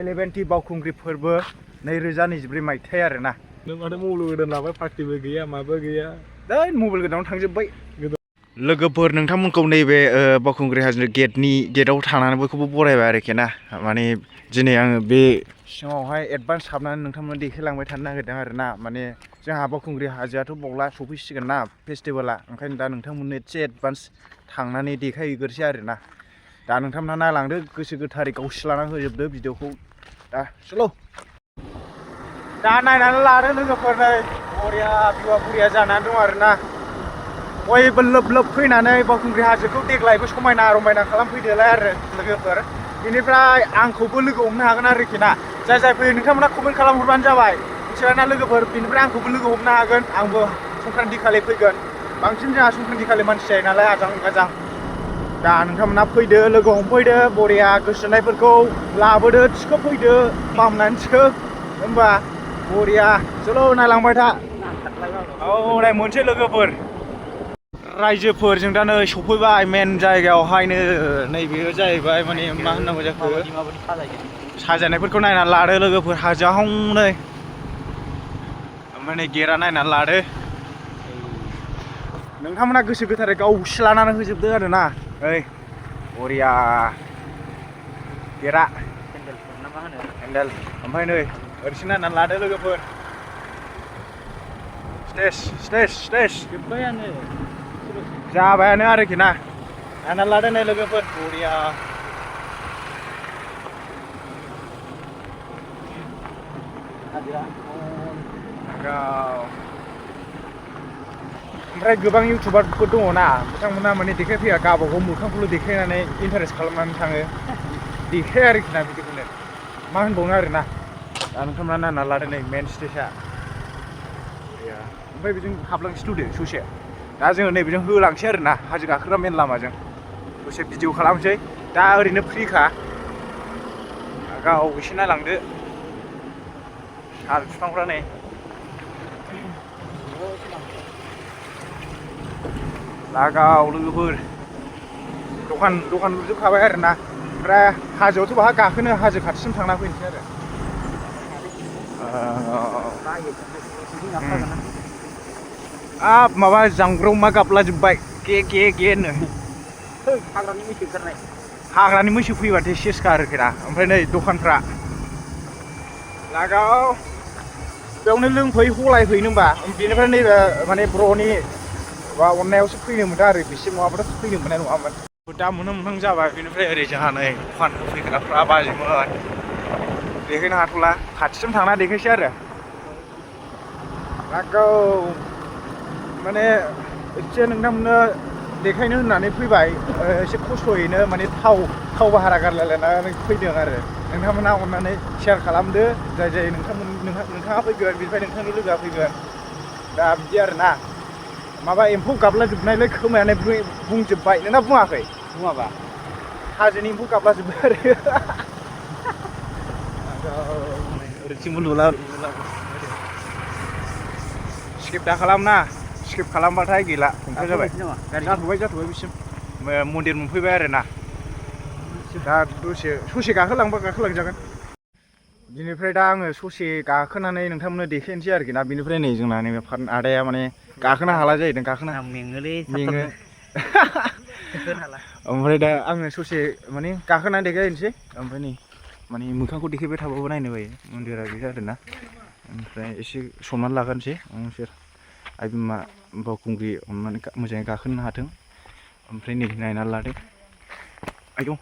11th बावखुंग्रि फोरबो 2023 मायथाइ आरोना। नों माथो मबाइल गोदान लाबाय पार्टिबो गैया माबो गैया। दै मबाइल गोदानाव थांजोब्बाय। लोगोफोर नोंथांमोनखौ नैबे बावखुंग्रि हाजो गेटआव थांनानै बयखौबो बरायबाय आरोखि ना। माने दिनै आङो बे सिङावहाय एडभान्स हाबनानै नोंथांमोन देखायलांबाय थानो नागिरदों आरोना। माने जोंहा बावखुंग्रि हाजोआथ' बावला सफैसिगोन ना फेस्टिभेला, ओंखायनो दा नोंथांमोननो एसे एडभान्स थांनानै देखायहैग्रोसै आरोना। दा नोंथांमोनहा नायलांदो, गोसो गोथारै गावस्राना होजोबदो भिडिअखौ। दा स्ल' दा नायनानै लादो लोगोफोर, नै बरिया भिउआ बरिया जानानै दं आरोना। बयबो लोब लोब फैनानै बावखुंग्रि हाजोखौ देग्लायबो समायना रमायना खालामफैदोलाय आरो लोगोफोर। बेनिफ्राय आंखौबो लोगो हमनो हागोन आरोखि ना। जाय फैयो नोंथांमोना कमेन्ट खालामहरबानो जाबाय, मिथिबायना लोगोफोर। बेनिफ्राय आंखौबो लोगो हमनो हागोन, आंबो संक्रान्ति खालि फैगोन। बांसिन जोंहा संक्रान्ति खालि मानसि जायो नालाय आजां गाजां। दा नोंथांमोना फैदो, लोगो हमफैदो, बरिया गोसोनायफोरखौ लाबोदो, थिखोफैदो बामनानै थिखो होमबा बरिया। चल' नायलांबाय था। औ नाय मोनसे लोगोफोर रायजोफोरजों दा नै सफैबाय मेन जायगायावहायनो। नैबेयो जाहैबाय माने मा होननांगौ जाखो, साजायनायफोरखौ नायनानै लादो लोगोफोर। हाजोआ हनै ओमफ्राय नै गेटआ नायनानै लादो। नोंथांमोना गोसो गोथारै गावस्रानानै होजोबदो आरोना। ओइ बरिया गेटआ हेन्देल। ओमफ्राय नै ओरैसो नायनानै लादो लोगोफोर। स्टेज जाबायानो आरोखि ना। नायनानै लादो नै लोगोफोर बरिया। ओमफ्राय गोबां इउटुबारफोर दङ ना, बिथांमोना माने देखायफैया, गावबागाव मोखांखौल' देखायनानै इन्टारेस्ट खालामनानै थाङो। देखाया आरोखि ना बिदिखौनो मा होनबावनो आरोना। दा नोंथांमोना नायनानै लादो नै मेन स्टेजआ। ओमफ्राय बेजों हाबलांसै ससे। दा जोङो नैबेजों होलांसै आरोना, हाजो गाखोग्रा मेन लामाजों दसे भिडिअ खालामसै। दा ओरैनो फ्रिखा, गाव एसे नायलांदो। साल बिफांफ्रा नै लागाव लोगोफोर। दखान लुजोबखाबाय आरोना। ओमफ्राय हाजोआवथ' बाहा गाखोनो, हाजो खाथिसिम थांना फैनोसै आरो। माबा जांग्रावमा गाबलाजोब्बाय गे नो। हाग्रानि मैसो फैबाथाय सेस गारोखि ना। ओमफ्राय नै दखानफ्रा लागाव बेयावनो लोंफै हलायफैनो होनबा। बेनिफ्राय नैबे माने ब्र'नि अननायावसो फैनो मोनदों आरो, बिसिम नङाबाथ' फैनो मोननाय नङामोन। दा मोनहां जाबाय। बेनिफ्राय ओरै जोंहा नै दखान होफैग्राफ्रा बाजिमोन। देखायनो हाथ'ला, खाथिसिम थांना देखायसै आरो। लागाव माने एसे नोंथांमोननो देखायनो होननानै फैबाय। एसे खस्थ'यैनो माने थाव भारा गारलायलायनानै फैदों आरो। नोंथांमोना अननानै शेयार खालामदो, जाय नोंथाङा फैगोन, बेनिफ्राय नोंथांनि लोगोआ फैगोन। दा बिदि आरोना। माबा एम्फौ गाबलाजोबनायलाय खोमायानो बुंजोब्बाय। नोंना बुङाखै? बुङाबा हाजोनि एम्फौ गाबलाजोब्बाय आरो। ओरैथिंबो लुला। स्किप दा खालामना, स्किप खालामबाथाय गैला, हमथा जाबाय। जाथ'बाय बिसिम मन्दिर मोनफैबाय आरोना। दा दसे ससे गाखोलांजागोन। बिनिफ्राय दा आङो ससे गाखोनानै नोंथांमोननो देखायनोसै आरोखि ना। बिनिफ्राय नै जोंना नैबे आदाया माने गाखोनो हाला जाहैदों, मेङो। ओमफ्राय दा आङो ससे माने गाखोनानै देखायहैनोसै। ओमफ्राय नै माने मोखांखौ देखायबाय थाबाबो नायनो बायो, मन्दिरा बे आरोना। ओमफ्राय एसे सनमान लागोनसै सोर आइ बिमा बावखुंग्रि अननानै मोजाङै गाखोनो हाथों। ओमफ्राय नै नायनानै लादो। आयौ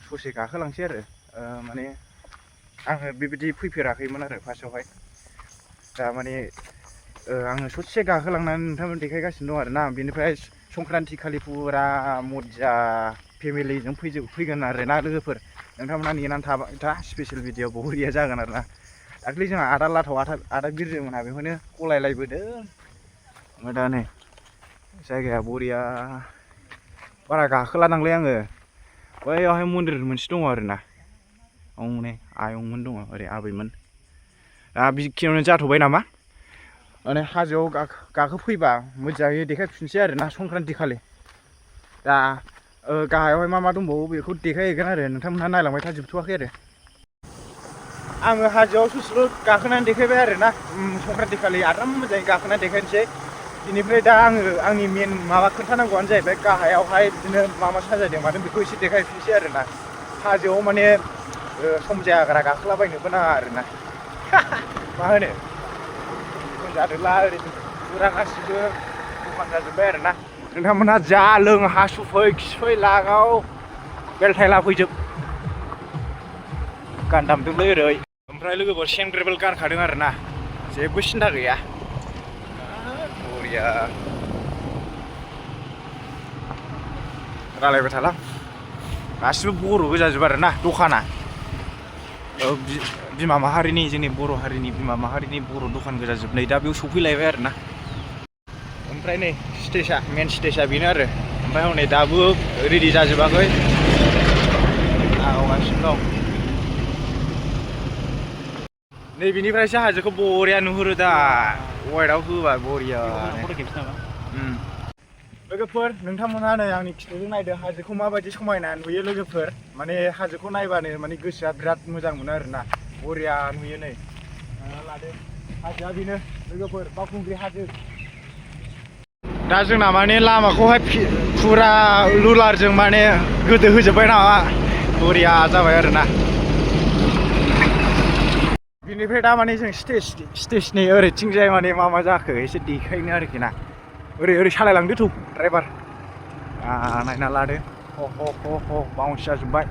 ससे गाखोलांसै आरो। माने आङो बेबायदि फैफेराखैमोन आरो फार्स्टआवहाय। दा माने आङो ससे गाखोलांनानै नोंथांमोन देखायगासिनो दं आरोना। बेनिफ्राय संक्रान्ति खालि फुरा मजा फेमिलिजों फैगोन आरोना लोगोफोर। नोंथांमोना नेनानै थाबाय था, स्पेसियेल भिडिअ बरिया जागोन आरोना। दाख्लै जोंहा आदा लाथाव आदा बिरजोमोनहा बेखौनो गलायलायबोदों। ओमफ्राय दा नै जायगाया बरिया। बारा गाखोलानांलै आङो। बैयावहाय मन्दिर मोनसे दङ आरोना। हनै आयंमोन दङ, ओरै आबैमोन। दा बेखिनियावनो जाथ'बाय नामा। माने हाजोआव गाखोफैबा मोजाङै देखायफिनसै आरोना संक्रान्ति खालि। दा गाहायावहाय मा मा दंबावो बेखौ देखायहैगोन आरो नोंथांमोनहा नायलांबाय थाजोबथ'वाखै आरो आङो हाजोआव ससेल' गाखोनानै देखायबाय आरो ना संक्रान्ति खालि आराम मोजाङै गाखोनानै देखायनोसै बेनिफ्राय दा आङो आंनि मेन माबा खोन्थानांगौआनो जाहैबाय गाहायावहाय बिदिनो मा मा साजायदों मादों बेखौ एसे देखायफिनसै आरो ना हाजोआव माने सम जायाग्रा गाखोलाबायनोबो नाङा आरो ना मा होनो जादोंला ओरैनो फुरा गासिबो दखान जाजोब्बाय आरो ना नोंथांमोनहा जा लों हासुफै खिफै लागाव बेलथायला फैजोब गान दामदोंलै ओरै ओमफ्राय लोगोफोर सेंग्रेबेल गारखादों आरो ना जेबो सिन्था गैया बरिया रायलायबाय थाला गासिबो बर' गोजाजोब आरो ना दखाना बिमा माहारिनि जोंनि बर' हारिनि बिमा माहारिनि बर' दखान गोजाजोब नै दा बेयाव सफैलायबाय आरो ना ओमफ्राय नै स्टेजआ मेन स्टेजआ बेनो आरो ओमफ्राय हनै दाबो रेडि जाजोबाखै आवगासिनो दं नै बिनिफ्रायसो हाजोखौ बरिया नुहुरो दा वाइटआव होबा बरिया लोगोफोर नोंथांमोनहा नै आंनि खिथुजों नायदो हाजोखौ माबायदि समायना नुयो लोगोफोर माने हाजोखौ नायबानो माने गोसोआ बिराद मोजां मोनो आरोना बरिया नुयो नै लादो हाजोआ बेनो लोगोफोर बावखुंग्रि हाजो दा जोंना माने लामाखौहाय फुरा लुलारजों माने गोदो होजोब्बाय नामा बरिया जाबाय आरोना बिनिफ्राय दा माने जों स्टेजनि ओरैथिंजाय माने मा मा जाखो एसे देखायनो आरोखि ना ओरै सालायलांदो थ' ड्राइभार नायना लादो ह बाउन्स जाजोब्बाय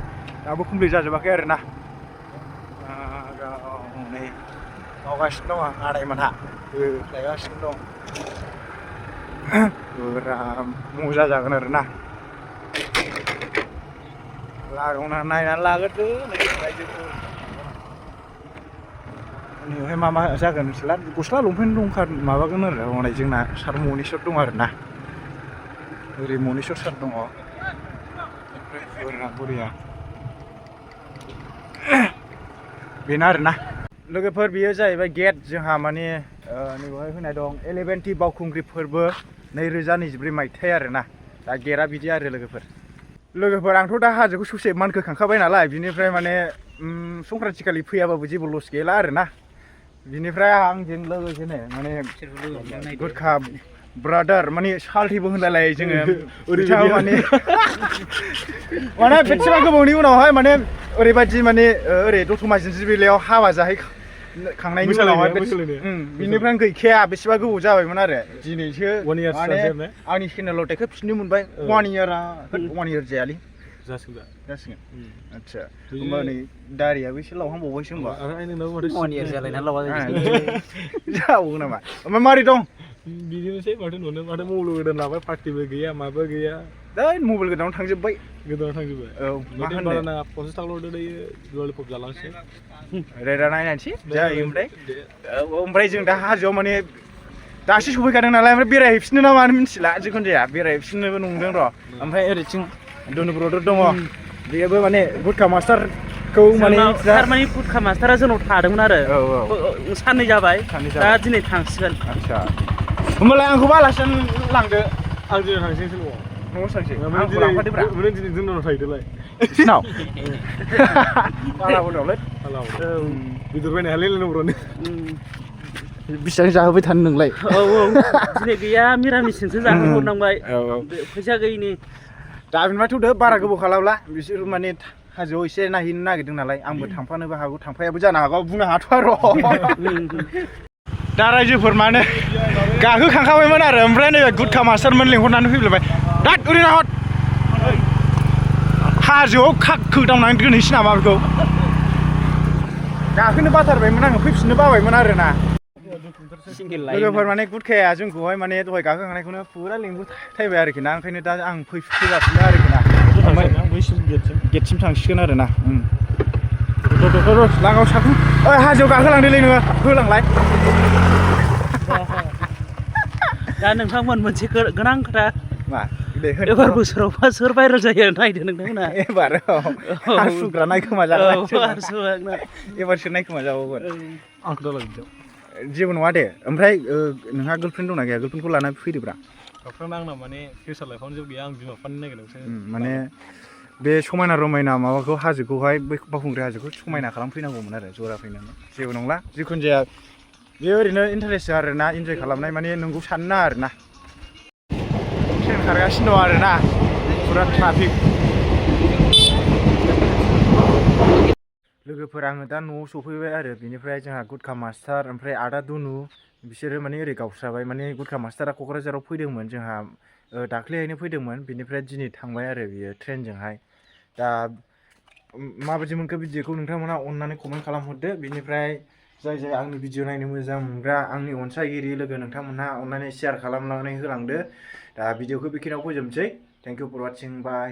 दाबो कमप्लिट जाजोबाखै आरोना नै मावगासिनो दं आदायमोनहा लायगासिनो दं फुरा मजा जागोन आरोना लागावना नायनानै लाग्रोदो रायजोफोर नैहाय मा मा जागोन नोंसोरला गस्ला लंपेन्ट दंखा माबागोन आरो हनै जोंना सार मनिस्वर दं आरो ना ओरै मनिस्वर सार दङ ओमफ्राय बरिया बेनो आरोना लोगोफोर बेयो जाहैबाय गेट जोंहा माने नैबेहाय होनाय दं 11th बावखुंग्रि फोरबो 2023 मायथाइ आरोना दा गेटआ बिदि आरो लोगोफोर आंथ' दा हाजोखौ ससे मानखोखांखाबाय नालाय बिनिफ्राय माने संक्रान्ति खालि फैयाबाबो जेबो लस गैला आरोना बिनिफ्राय आंजों लोगोसेनो माने गुरखा ब्रादार माने साल्टिबो होनलायलायो जोङो माने बेसेबा गोबावनि उनावहाय माने ओरैबायदि माने ओरै दतमा जिन्ज्रिबिलायाव हाबा जाहैखांनायनि उनावहाय बिनिफ्राय गैखाया बेसेबा गोबाव जाबायमोन आरो दिनैसो माने आंनि चेनेलाव देखायफिननो मोनबाय 1 इयार जायालै जासिगोन आच्छा होमबा नै दारियाबो एसे लावहांबावबायसो होमबा 1 इयार जालायना लावा जाबावो नामा ओमफ्राय मारै दं बिदिनोसै माथो नुनो माथो मबाइल गोदान लाबाय पार्टिबो गैया माबो गैया दै मबाइल गोदानाव थांजोब्बाय गोदानाव थांजोब्बाय औ मा होनो बारा नाङा 50 थाखाल' हरदो दायो ललिपप जालांसै रेदा नायनानैसै जायो ओमफ्राय जों दा हाजोआव माने दासो सफैखादों नालाय ओमफ्राय बेरायहैफिननो ना मानो मिथिला जिखुनु जाया बेरायहैफिननोबो नंदों र' ओमफ्राय ओरैथिं धनु ब्रदर दङ बेबो माने गुटखा मास्टारखौ माने थारमाने गुटखा मास्टारा जोंनाव थादोंमोन आरो साननै जाबाय दा दिनै थांसिगोन आच्छा होमबालाय आंखौबो आलासियानो लांदो आं दिनै थांसै न'आव थांसै आंखौ लांफादोब्रा दिनै जोंनाव थाहैदोलाय बिसिनाव बालाबो दंलै बेदर बायनो हायालै लोंब्र'नो बेसेबां जाहोबाय थानो नोंलाय दिनै गैया मिरामिसजोंसो जाहोहरनांबाय फैसा गैयिनि दा बिनिफ्राय थ'दो बारा गोबाव खालामला बिसोर माने हाजोआव एसे नायहैनो नागिरदों नालाय आंबो थांफानोबो हागौ थांफायाबो जानो हागौ बुंनो हाथ'आ र' दा रायजोफोर माने गाखोखांखाबायमोन आरो ओमफ्राय नैबे गुटखा मास्टारमोन लिंहरनानै फैलायबाय दाद ओरैनो हट हाजोआव खोदावनानै दोनहैसै नामा बेखौ गाखोनो बाथारबायमोन आङो फैफिननो बाबायमोन आरोना लोगोफोर माने गुटखाया जोंखौहाय माने दहाय गाखोखांनायखौनो फुरा लिंबोथायबाय आरोखि ना ओंखायनो दा आं फैगासिनो आरोखि ना गेटसिम थांसिगोन आरोना लागाव साखुं हाजोआव गाखोलांदोलै नोङो होलांलाय दा नोंथांमोन मोनसे गोनां खोथा मा दे होन एबार बोसोरावबा सोर भाइरेल जायो नायदो नोंथांमोना एबार हासुग्रा नायखोमा जागोन एबारसो नायखोमा जाबावगोन आंखौ दालाय जेबो नङा दे ओमफ्राय नोंहा गार्लफ्रेन्ड दंना गैया गार्लफ्रेन्डखौ लानानै फैदोब्रा औ गाबफ्रानो आंना माने फिउचार लाइफआवनो जेबो गैया आं बिमा बिफानि नागिरदोंसो माने बे समायना रमायना माबाखौ हाजोखौहाय बै बावखुंग्रि हाजोखौ समायना खालामफैनांगौमोन आरो जरा फैनानै जेबो नंला जिखुनु जाया बेयो ओरैनो इन्टारेस्ट आरोना इन्जय खालामनाय माने नोंखौ सानो नाङा आरोना ट्रेन खारगासिनो दं आरोना फुरा ट्राफिक लोगोफोर आङो दा न'आव सफैबाय आरो बिनिफ्राय जोंहा गुटखा मास्टार ओमफ्राय आदा दुनु बिसोरो माने ओरै गावस्राबाय माने गुटखा मास्टारा क'क्राझाराव फैदोंमोन जोंहा दाख्लैहायनो फैदोंमोन बिनिफ्राय दिनै थांबाय आरो बियो ट्रेनजोंहाय दा माबायदि मोनखो भिडिअखौ नोंथांमोना अननानै कमेन्ट खालामहरदो बिनिफ्राय जाय आंनि भिडिअ नायनो मोजां मोनग्रा आंनि अनसायगिरि लोगो नोंथांमोनहा अननानै शेयार खालामनानै होलांदो दा भिडिअखौ बेखिनियाव फोजोबनोसै thank you for watching bye